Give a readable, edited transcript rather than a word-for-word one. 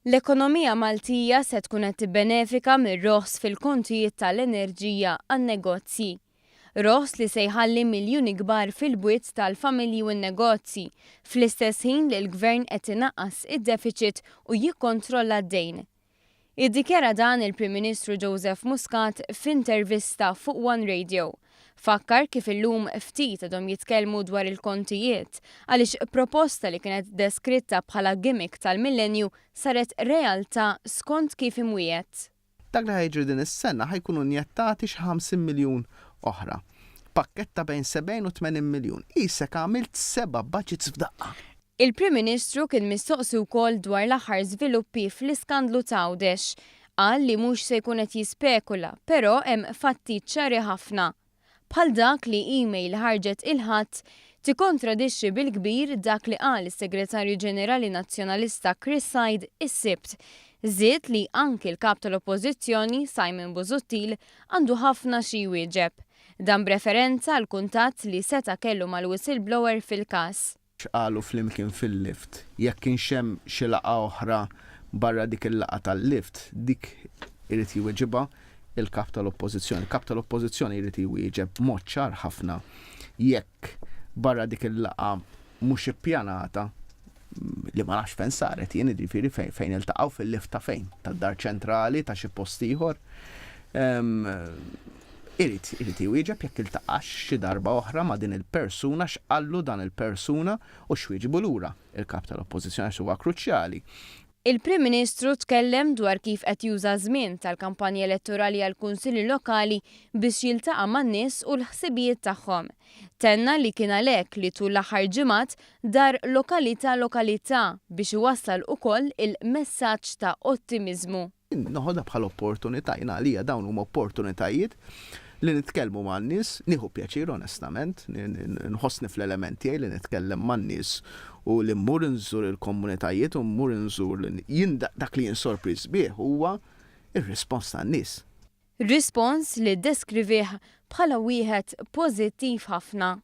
L-ekonomija Maltija se tkun qed tibbenefika mir-roħs fil-kontijiet tal-enerġija għan-negozji. Roħs li se jħalli miljuni kbar fil-bwiet tal-familji u n-negozji, fl-istess ħin li l-Gvern qed inaqqas id-defiċit u jikkontrolla d-dejn. Iddikjara dan il-Prim Ministru Joseph Muscat f'intervista fuq One Radio. Fakkar kif illum ftit għadhom jitkellmu dwar il-kontijiet għaliex proposta li kienet deskritta bħala gimmick tal-millenju saret realtà skont kif imwiegħed. Dak li ħa jiġri din is-sena ħa jkunu injettati xi 50 miljun oħra. Pakkett ta' bejn 70 u 80 miljun. Qisek għamilt seba' budgets f'daqqa. Il-Prim Ministru kien mistoqsi wkoll dwar l-aħħar żviluppi fl-iskandlu t'Għawdex. Qal li mhux se jkun qed jispekula, però hemm fatti ċari ħafna. Bħal dak li email li ħarġet il-Ħadd tikkontradixxi bil-kbir dak li qal is-Segretarju Ġenerali Nazzjonalista Chris Said is-Sibt. Żied li anki l-Kap tal-Oppożizzjoni Simon Busuttil għandu ħafna xi jwieġeb. Dan b'referenza għall-kuntatt li seta' kellu mal-whistleblower fil-każ. X'qalu flimkien fil-lift, jekk kienx hemm xi laqgħa oħra barra dik il-laqgħa tal-lift, dik irid jwieġibha il-Kap tal-Oppożizzjoni. Il-Kap tal-Oppożizzjoni jrid jwieġeb b'mod ċar ħafna jekk barra dik il-laqgħa mhux ippjanata, li ma nafx fejn saret jien, jiġifieri fejn iltaqgħu fil-lift ta' fejn, tad-Dar Ċentrali, ta' xi post ieħor. Irid irid iwieġeb jekk iltaqax xi darba oħra ma' din il-persuna, x'qallu dan il-persuna u x'wieġbu lura il-Kap tal-Oppożizzjoni għax huwa kruċjali. Il-Prim Ministru tkellem dwar kif qed juża ż-żmien tal-kampanja elettorali għall-Kunsilli Lokali biex jiltaqa' man-nies u l-ħsibijiet tagħhom. Tenna li kien għalhekk li tul l-aħħar ġimgħat dar lokalità lokalità biex iwassal ukoll il-messaġġ ta' ottimiżmu. Noħodha bħala opportunità, jien għalija dawn huma opportunitajiet li nitkellmu man-nies, nieħu pjaċir onestament, nħossni fl-element tiegħi li nitkellem man-nies u li mmur inżur il-komunitajiet u mmur inżur jien dak li jien sorpriż bih huwa r-rispons tan-nies. Rispons li ddeskrivih bħala wieħed pożittiv ħafna.